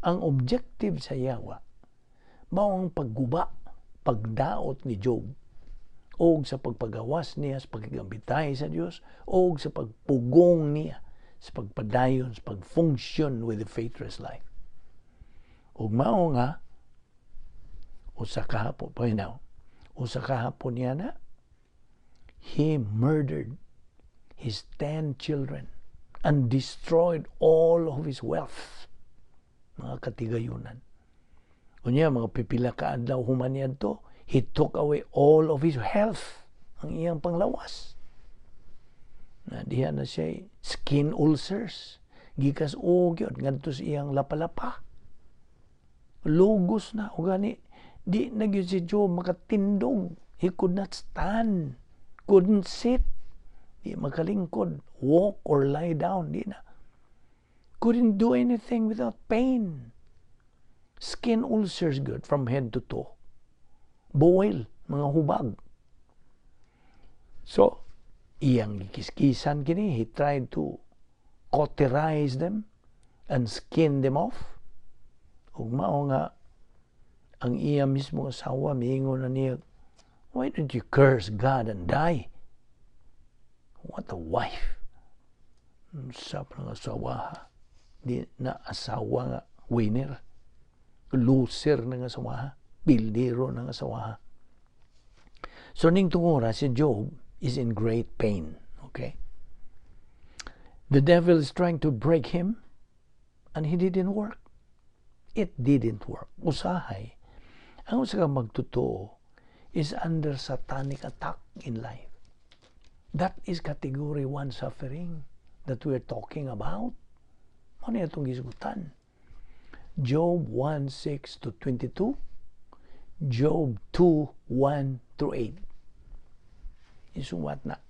Ang objective sa yawa mao ang pagguba, pagdaot ni Job og sa pagpagawas niya sa pagkigambitay sa Dios og sa pagpugong niya sa pagpadayon sa pag-function with the faithless life. Ug mao nga usa ka hapon pa, usa ka hapon niya na he murdered his 10 children and destroyed all of his wealth, mga katigayunan. Unya, mga pipila ka adlaw human niadto, he took away all of his health, ang iyang panglawas. Na diha na siya skin ulcers, gikas og gyud ngadto sa iyang lapalapa. Lugos na ug gani di na gyud si Job makatindog. He could not stand, couldn't sit, di makalingkod, walk or lie down, di na. Couldn't do anything without pain. Skin ulcers gud from head to toe. Boil, mga hubag. So, iyang gikiskisan kini, he tried to cauterize them and skin them off. Ug mao nga ang iya mismo asawa miingon na niya, "Why don't you curse God and die?" What a wife! Sa nga asawa ha. Di na asawa nga winner. Loser na nga asawa ha. Pildero na nga asawa ha. So ning tungura si Job is in great pain. Okay? The devil is trying to break him and he didn't work. It didn't work. Usahay, ang usa ka magtotoo is under satanic attack in life. That is category 1 suffering that we're talking about. Ano itong gisgutan? Job 1:6 to 22, Job 2:1 through 8. Isuwat na.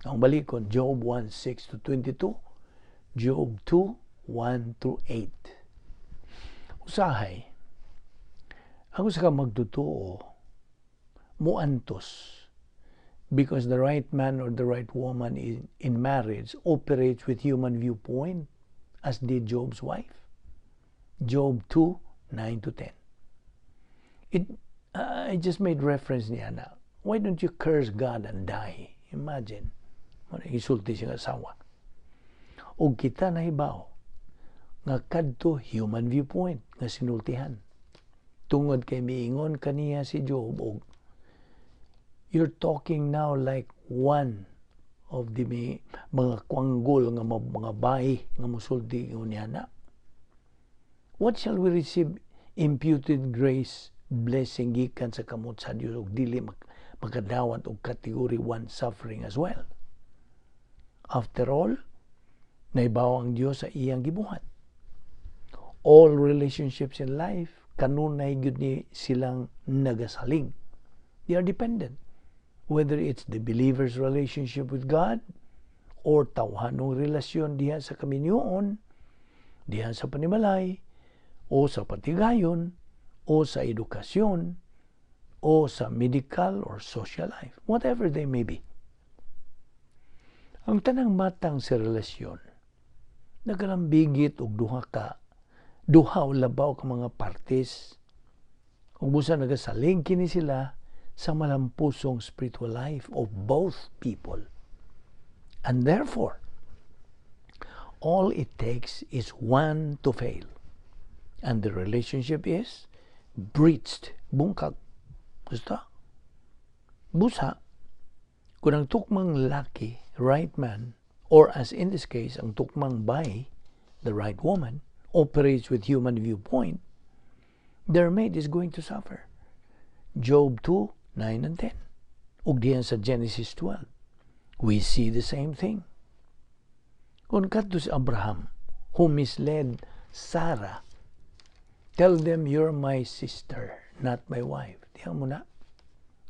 Ang balikon, Job 1:6 to 22, Job 2:1 through 8. Usahay, ang usa ka magtotoo muantos because the right man or the right woman in marriage operates with human viewpoint, as did Job's wife. Job 2, 9 to 10. I just made reference niya na, "Why don't you curse God and die?" Imagine. Isulti siya asawa. Og kita nahibaw nga kadto human viewpoint nga sinultihan. Tungod kay miingon kaniya si Job og "You're talking now like one of the may, mga kwanggol nga mga bayi nga musulti niya na. What shall we receive imputed grace blessing gikan sa kamot sa Dios ug dili makadawat og category 1 suffering as well? After all, naibaw ang Dios sa iyang gibuhat. All relationships in life, kanunay gyud ni silang nagasalig. They are dependent. Whether it's the believer's relationship with God Or tawhanong relasyon diha sa kaminyoon, diha sa panimalay, o sa patigayon, o sa edukasyon, o sa medical or social life, whatever they may be. Ang tanang matang sa relasyon, nagalambigit og duha o labaw ka mga partes, ug busa nagasalig kini sila sa malampusong spiritual life of both people. And therefore, all it takes is one to fail, and the relationship is breached, bungkag. Gusto? Busa, kung ang tukmang laki, right man, or as in this case, ang tukmang bay, the right woman, operates with human viewpoint, their mate is going to suffer. Job 2, 9 and 10. Ug diyan sa Genesis 12, we see the same thing. Kung kadto si Abraham, who misled Sarah, "Tell them you're my sister, not my wife." Diyan mo na.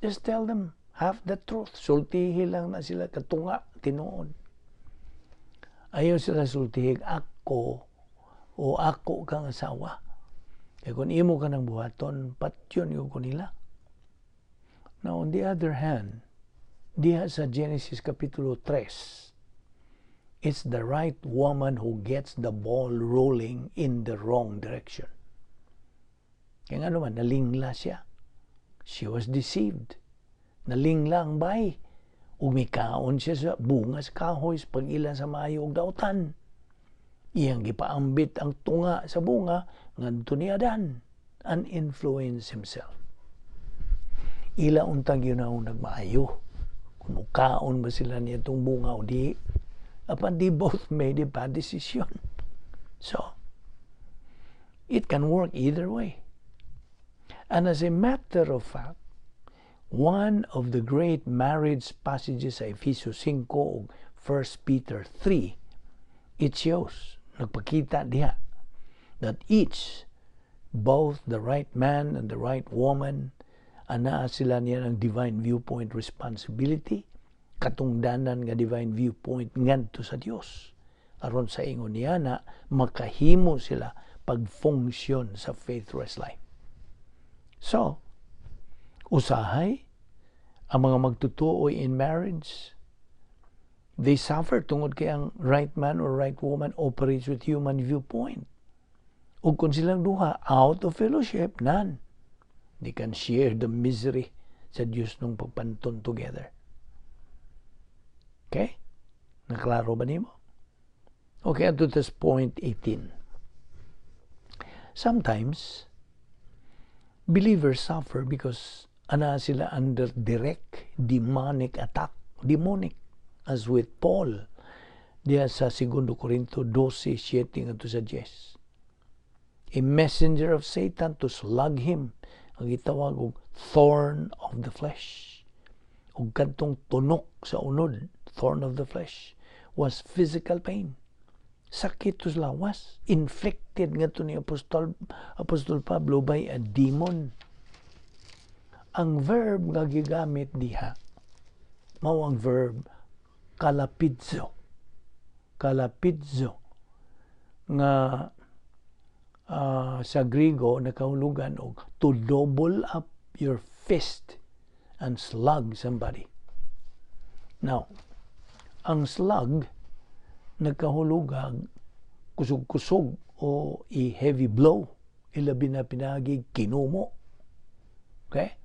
Just tell them half the truth. Sultihi lang na sila katunga, tinuod. Ayaw sila sultihi, ako o ako kang asawa. Kaya kung imo ka ng buhaton, patyon yung ko nila. Now, on the other hand, diha sa Genesis Kapitulo 3, it's the right woman who gets the ball rolling in the wrong direction. Kaya nga naman, nalingla siya. She was deceived. Nalingla ang bay. Ug mikaon siya sa bunga sa kahoy sa pag-ila sa maayo ug dautan. Iyang gipaambit ang tunga sa bunga ngadto ni Adan and influence himself. Ila untang yun ang nagmaayo. Kung mukaon ba sila niya itong bunga o di, apan they both made a bad decision. So, it can work either way. And as a matter of fact, one of the great marriage passages sa Efeso 5 o 1 Peter 3, it shows, nagpakita diha, that each, both the right man and the right woman, anaa sila niya ng divine viewpoint responsibility, katungdanan nga divine viewpoint ngadto sa Dios. Aron sa ingon niya na makahimo sila pagfunksyon sa faith rest life. So, usahay, ang mga magtutuoy in marriage, they suffer tungod kay ang right man or right woman operates with human viewpoint. Ug kung silang duha out of fellowship, none. They can share the misery sa Diyos nung pagpanton together. Okay? Naklaro ba nimo? Okay, up to this point 18. Sometimes, believers suffer because ana sila under direct demonic attack. Demonic. As with Paul, diya sa 2 Corinto 12, 7 ngadto sa 10. A messenger of Satan to slug him, ang gitawag og thorn of the flesh. Ug kadtong tunok sa unod, thorn of the flesh, was physical pain. Sakit to sa lawas, inflicted ngadto ni Apostol Pablo by a demon. Ang verb nga gigamit diha, mao ang verb kalapidzo. Kalapidzo nga sa Grigo nakahulugan og to double up your fist and slug somebody. Now, ang slug nagkahulugan kusog-kusog o i heavy blow, ilabi na pinagi kinumo. Okay?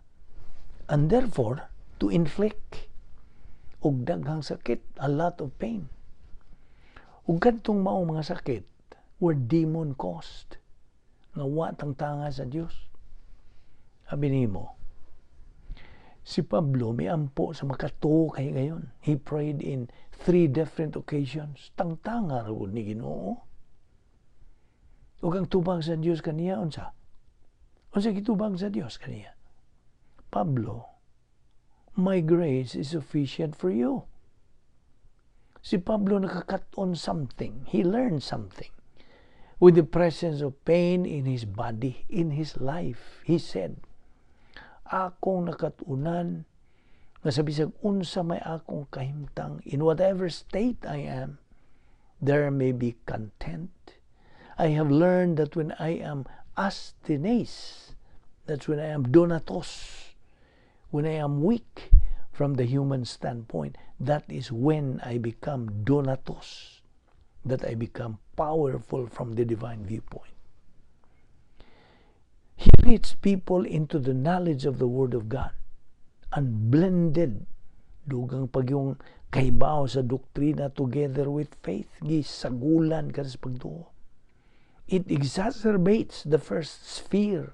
And therefore, to inflict og daghang sakit, a lot of pain. Ug kadtong mao mga sakit were demon caused nga wa tanga sa Dios. Abi nimo, si Pablo miampo sa makatuo kay gayon. He prayed in three different occasions. Tangtanga ra gud ni Ginoo. Ug ang tubag sa Dios kaniya unsa? Unsa gitubag sa Dios kaniya? "Pablo, my grace is sufficient for you." Si Pablo nakakat-on something. He learned something. With the presence of pain in his body, in his life, he said, "Akong nakatunan Nga sa bisag unsa may akong kahimtang, in whatever state I am, there may be content. I have learned that when I am asthenes, that's when I am dunatos, when I am weak from the human standpoint, that is when I become dunatos, that I become powerful from the divine viewpoint. He leads people into the knowledge of the Word of God and blended dugang pagyung kahibaw sa doktrina together with faith, gisagulan ka sa pagtuo. It exacerbates the first sphere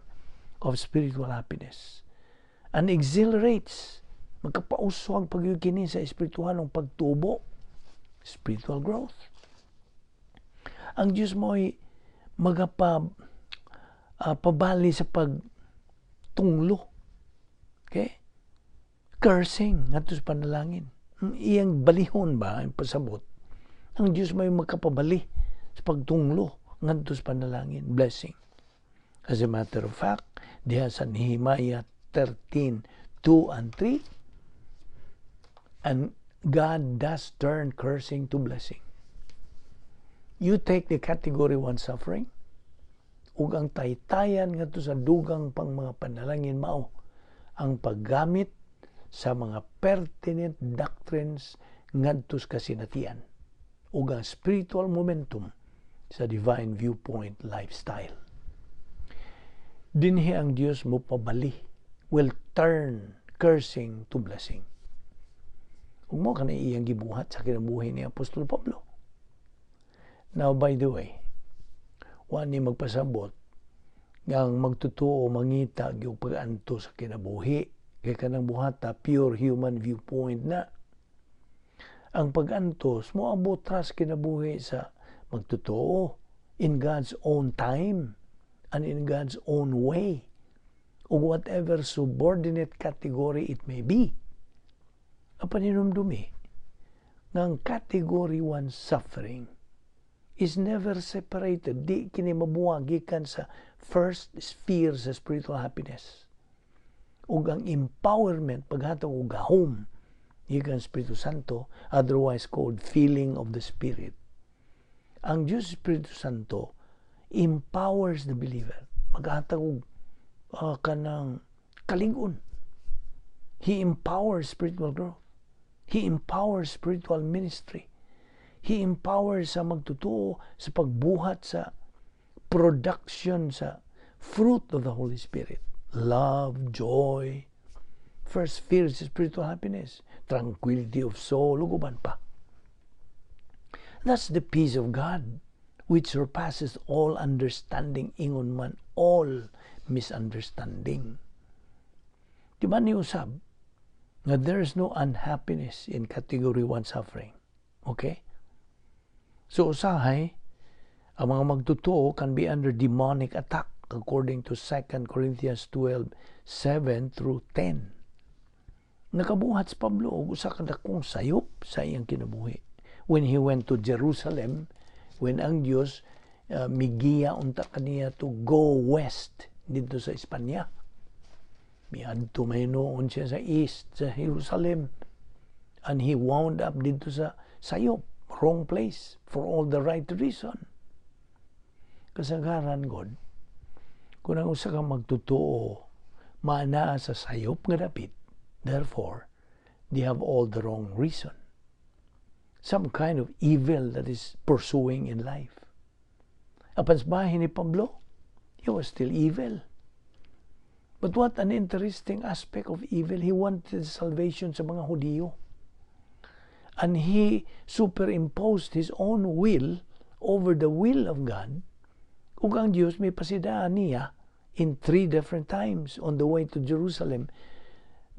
of spiritual happiness and exhilarates, magkapauswag pagyud kini sa espiritualong pagtubo, spiritual growth. Ang Diyos mo'y magapa pabali sa pagtunglo, okay, cursing ngadto sa panalangin. Ang iyang balihon ba ang pasabot, ang Diyos may magkapabali sa pagtunglo ngadto sa panalangin, blessing. As a matter of fact, diha sa Nehemiah 13, 2 and 3, and God does turn cursing to blessing. You take the category 1 suffering, ug ang taytayan ngadto sa dugang pang mga panalangin mao ang paggamit sa mga pertinent doctrines ngadto sa kasinatian ug ang spiritual momentum sa divine viewpoint lifestyle. Dinhi ang Dios mo pabali, will turn cursing to blessing. Ug mao kana iyang gibuhat sa kinabuhi ni Apostol Pablo. Now, by the way, wa ni magpasabot nga ang magtotoo mangita gyud pag-antos sa kinabuhi, kay kanang buhata pure human viewpoint na. Ang pag-antos moabot ra sa kinabuhi sa magtotoo in God's own time and in God's own way, o whatever subordinate category it may be. Apan hinumdumi nga ang category 1 suffering is never separated, di kini mabuwag gikan sa first sphere sa spiritual happiness ug ang empowerment, paghatag og gahom gikan Espiritu Santo, otherwise called filling of the Spirit. Ang Diyos Espiritu Santo empowers the believer, maghatag og kanang kalig-on. He empowers spiritual growth. He empowers spiritual ministry. He empowers sa magtotoo sa pagbuhat sa production sa fruit of the Holy Spirit: love, joy, first sphere is spiritual happiness, tranquility of soul, ug uban pa. That's the peace of God, which surpasses all understanding, ingon man all misunderstanding. Di ba ni usab nga there is no unhappiness in category 1 suffering? Okay? So usahay, ang mga magtotoo can be under demonic attack according to 2 Corinthians 12, 7 through 10. Nakabuhat si Pablo og usa ka dakong sayop sa iyang kinabuhi when he went to Jerusalem, when ang Dios migiya unta kaniya to go west didto sa Espanya. Miadto may noon siya sa east, sa Jerusalem. And he wound up didto sa sayop, wrong place for all the right reason. Kasagaran god, kung ang usa ka magtotoo maanaa sa sayop nga dapit, therefore, they have all the wrong reason. Some kind of evil that is pursuing in life. Apan sa bahin ni Pablo, he was still evil. But what an interesting aspect of evil. He wanted salvation sa mga Hudiyo. And he superimposed his own will over the will of God. Ug ang Dios may pasidaan niya in three different times on the way to Jerusalem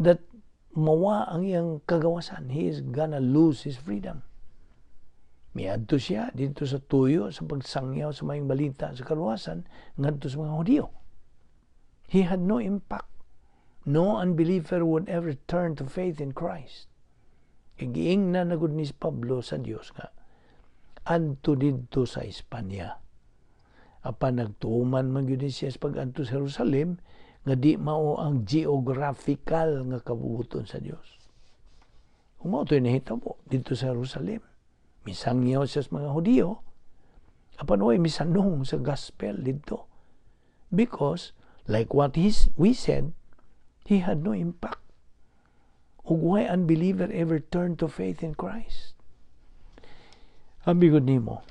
that mawa ang iyang kagawasan. He is gonna lose his freedom. Miadto siya didto sa tuyo sa pagsangyaw sa maayong balita sa kaluwasan ngadto sa mga Hudiyo. He had no impact. No unbeliever would ever turn to faith in Christ. Giingnan na gud ni Pablo sa Dios nga adto didto sa Espanya. Apan nagtuman man gyud siya sa pag-adto sa Jerusalem nga di mao ang geographical nga kabubuton sa Dios. Ug mao to'y nahitabo didto sa Jerusalem. Misangyaw siya sa mga Hudiyo, apan way misanong sa gospel didto. Because, like what we said, he had no impact. Ug why unbeliever ever turned to faith in Christ? Abi gud nimo,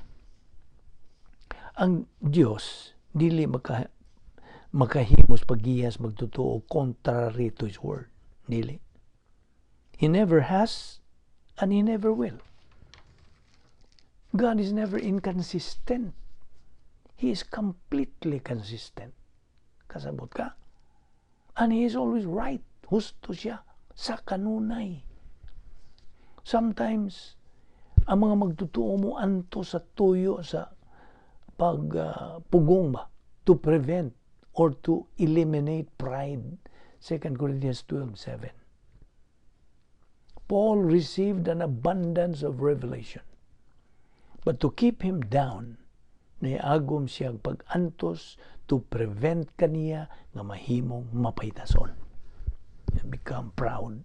ang Dios dili makahimos paghiyas magtotoo contrary to His word. Dili. He never has and He never will. God is never inconsistent. He is completely consistent. Kasabot ka? And He is always right. Husto siya sa kanunay. Sometimes, ang mga magtotoo mo antos sa tuyo sa pagpugong ba to prevent or to eliminate pride. 2 Corinthians 12:7. Paul received an abundance of revelation. But to keep him down, niagom siya pag-antos to prevent kaniya nga mahimong mapaytason. Become proud.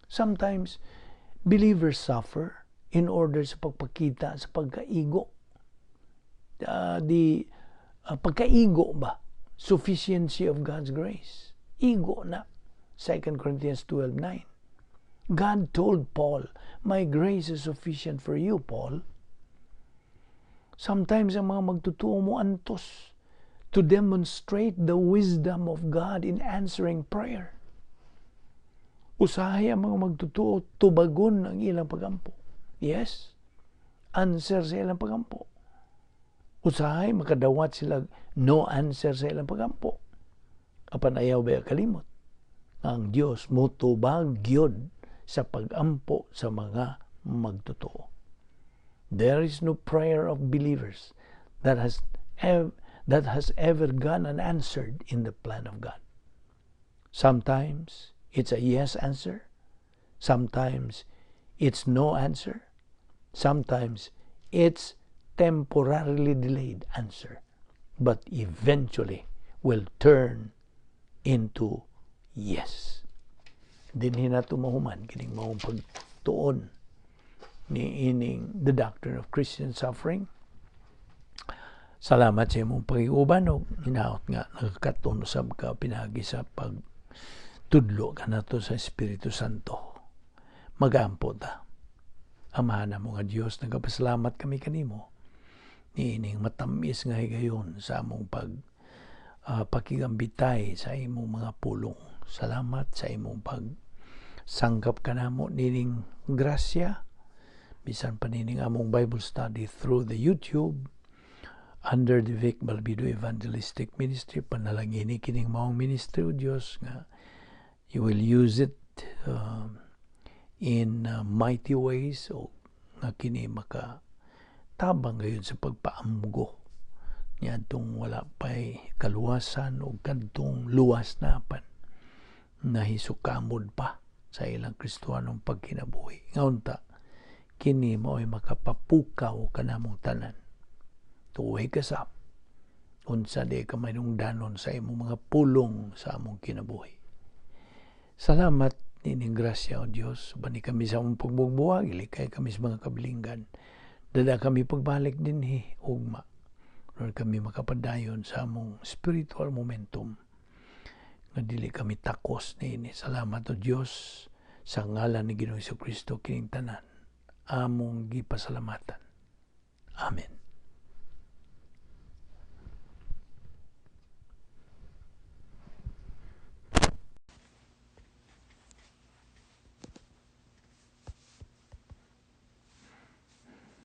Sometimes, believers suffer in order sa pagpakita sa pagkaigo. The pagkaigo ba? Sufficiency of God's grace. Igo na. 2 Corinthians 12:9. God told Paul, "My grace is sufficient for you, Paul." Sometimes ang mga magtotoo mo antos to demonstrate the wisdom of God in answering prayer. Usahay ang mga magtotoo tubagon ang ilang pagampo. Yes, answer sa ilang pagampo. Usahay makadawat sila no answer sa ilang pagampo. Apan ayaw ba kalimot? Ang Dios motubag gyud sa pagampo sa mga magtotoo. There is no prayer of believers that has ever gone unanswered in the plan of God. Sometimes it's a yes answer. Sometimes it's no answer. Sometimes it's temporarily delayed answer, but eventually will turn into yes. Dinhi nato mahuman kining maong pagtuon ni ining The Doctrine of Christian Suffering. Salamat sa imong pagkiig-uban ug hinaot nga nakakaton usab ka pinaagi sa pag tudlo kanato sa Espiritu Santo. Magampo ta. Amahan namo nga Dios, nagapasalamat kami kanimo niining matamis nga higayon sa among pag pakigambitay sa imong mga pulong. Salamat sa imong pag sangkap kanamo nining grasya bisan pa nining among Bible study through the YouTube under the Vic Balbido Evangelistic Ministry. Panalangini kining maong ministry, O Dios, nga you will use it in mighty ways o nga kini maka tabang gayud sa pagpaamgo niadtong wala pay kaluwasan o kadtong luwas na apan nahisukamod pa sa ilang Kristohanong pagkinabuhi. Nga unta kini mao'y makapapukaw kanamong tanan. Tuway kasap unsa di ka mahinungdanon sa imong mga pulong sa among kinabuhi. Salamat nining grasya, O Dios. Ubani kami sa among pagbugbuwag, ilikay kami sa mga kabilinggan. Dada kami pagbalik dinhi ugma. Lord, kami makapadayon sa among spiritual momentum nga dili kami takos niini. Salamat, O Dios, sa ngalan ni Ginoong Kristo kining tanan among gipasalamatan. Amen.